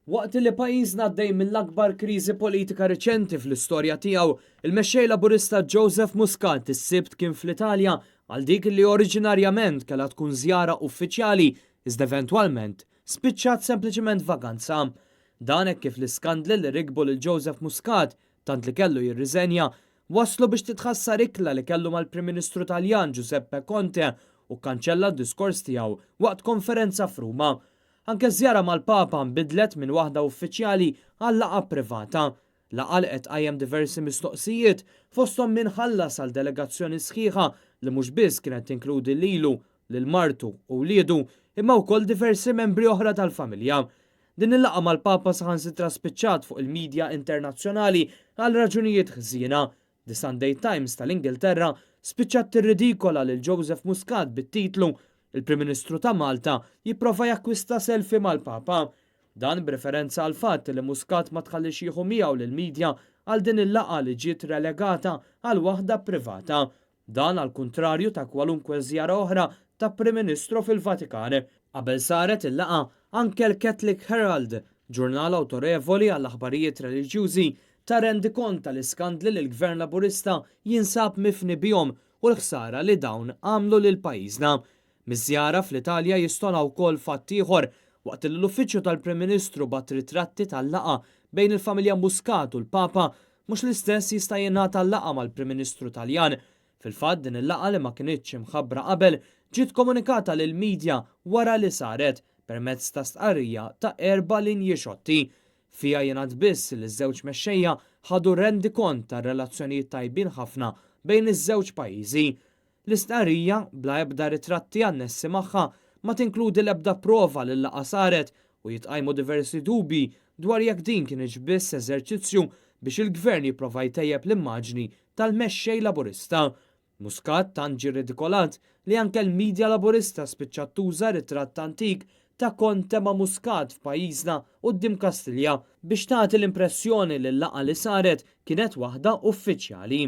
Waqt li pajjiżna għaddej mill-akbar kriżi politika riċenti fl-istorja tiegħu, il-Mexxej Laburista Joseph Muscat is-Sibt kien fl-Italja għal dik li oriġinarjament kellha tkun żjara uffiċjali iżda eventwalment spiċċat sempliċement vaganza. Dan hekk kif l-iskandli li rikbu lil Joseph Muscat tant li kellu jirriżenja wasslu biex titħassar ikla li kellu mal-Prim Ministru Taljan Giuseppe Conte u kkanċella d-diskors tiegħu waqt konferenza f'Ruma. Anke ż-żjara mal-Papa nbidlet minn waħda uffiċjali għal laqgħa privata. Laqgħa li qed tqajjem diversi mistoqsijiet fosthom min ħallas għal delegazzjoni sħiħa li mhux biss kienet tinkludi lilu, lil martu u wliedu imma wkoll diversi membri oħra tal-familja. Din il-laqgħa mal-Papa saħansitra spiċċat fuq il-midja internazzjonali għal raġunijiet ħżiena. The Sunday Times tal-Ingilterra spiċċat tirridikola lil Joseph Muscat bit-titlu Il-Prim Ministru ta' Malta jipprova jakkwista selfie mal-Papa. Dan b'referenza għall-fatt li Muscat ma tħalliex jieħu miegħu lill-midja għal din il-laqgħa li ġiet relegata għal waħda privata. Dan għall-kuntrarju ta' kwalunkwe żjara oħra ta' Prim Ministru fil-Vatikan. Qabel saret il-laqgħa, anke l-Catholic Herald, ġurnal awtorevoli għall-aħbarijiet reliġjużi, ta rendikont tal-iskandli li l-Gvern Laburista jinsab mifni bihom u l-ħsara li dawn għamlu lil pajjiżna. Miż-żjara fl-Italja jistona wkoll fatt ieħor, waqt li l-Uffiċċju tal-Prim Ministru bagħat ritratti tal-laqgħa bejn il-familja Muscat u l-Papa, mhux l-istess jista' jingħad għal-laqgħa mal-Prim Ministru Taljan. Fil-fatt din il-laqgħa li ma kinitx imħabbra qabel ġiet komunikata lill-media wara li saret, permezz ta' stqarrija ta' erba' linji xotti. Fiha jingħad biss li ż-żewġ mexxejja ħadu rendikont tar-relazzjonijiet tajbin ħafna bejn iż-żewġ pajjiżi. L-istqarrija, bla ebda ritratti annessi magħha, ma tinkludi l-ebda prova li l-laqgħa saret u jitqajmu diversi dubji dwar jekk din kinitx biss eżerċizzju biex il-Gvern jipprova jtejjeb l-immaġni tal-Mexxej Laburista. Muscat tant ġie ridikolat li anke l-media Laburista spiċċat tuża ritratt antik ta' Conte ma' Muscat f'pajjiżna quddiem Kastilja biex tagħti l-impressjoni li l-laqgħa li saret kienet waħda uffiċjali.